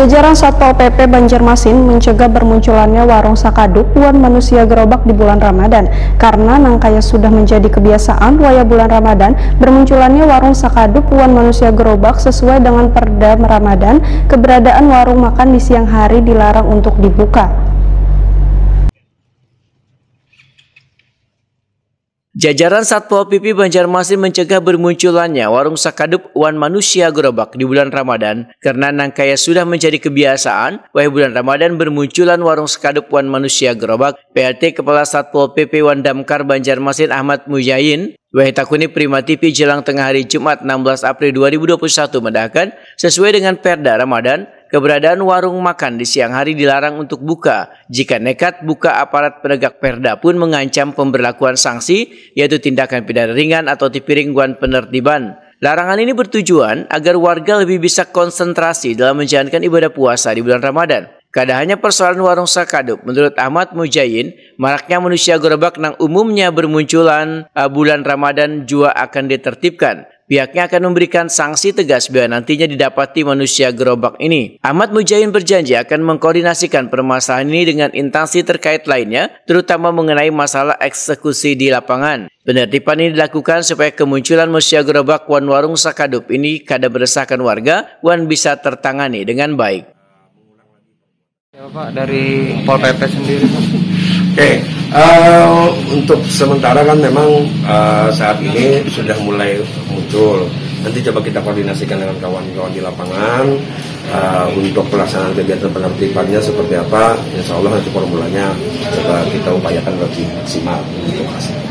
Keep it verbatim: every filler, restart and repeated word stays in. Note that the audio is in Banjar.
Jajaran Satpol P P Banjarmasin mencegah bermunculannya warung sakadup wan manusia gerobak di bulan Ramadan, karena nang kaya sudah menjadi kebiasaan wayah bulan Ramadan bermunculannya warung sakadup wan manusia gerobak sesuai dengan Perda Ramadan, keberadaan warung makan di siang hari dilarang untuk dibuka. Jajaran Satpol P P Banjarmasin mencegah bermunculannya warung sakadup wan manusia gerobak di bulan Ramadan karena nang kaya sudah menjadi kebiasaan wayah bulan Ramadan bermunculan warung sakadup wan manusia gerobak. P L T Kepala Satpol P P wan Damkar Banjarmasin Ahmad Mujain wayah takuni Prima T V jelang tengah hari Jumat enam belas April dua ribu dua puluh satu mendahakan, sesuai dengan Perda Ramadan, keberadaan warung makan di siang hari dilarang untuk buka. Jika nekat buka, aparat penegak Perda pun mengancam pemberlakuan sanksi, yaitu tindakan pidana ringan atau tipiring wan penertiban. Larangan ini bertujuan agar warga lebih bisa konsentrasi dalam menjalankan ibadah puasa di bulan Ramadan. Kada hanya persoalan warung sakadup, menurut Ahmad Mujain, maraknya manusia gerobak nang umumnya bermunculan, eh, bulan Ramadan jua akan ditertibkan. Pihaknya akan memberikan sanksi tegas bila nantinya didapati manusia gerobak ini. Ahmad Mujain berjanji akan mengkoordinasikan permasalahan ini dengan instansi terkait lainnya, terutama mengenai masalah eksekusi di lapangan. Penertiban ini dilakukan supaya kemunculan manusia gerobak wan warung sakadup ini kada meresahkan warga wan bisa tertangani dengan baik. Ya, Pak, dari Pol P P sendiri, Pak. Oke, eh, untuk sementara kan memang, eh, saat ini sudah mulai muncul. Nanti coba kita koordinasikan dengan kawan-kawan di lapangan, eh, untuk pelaksanaan kegiatan penertibannya seperti apa. Insya Allah nanti formulanya coba kita upayakan lebih maksimal untuk hasilnya.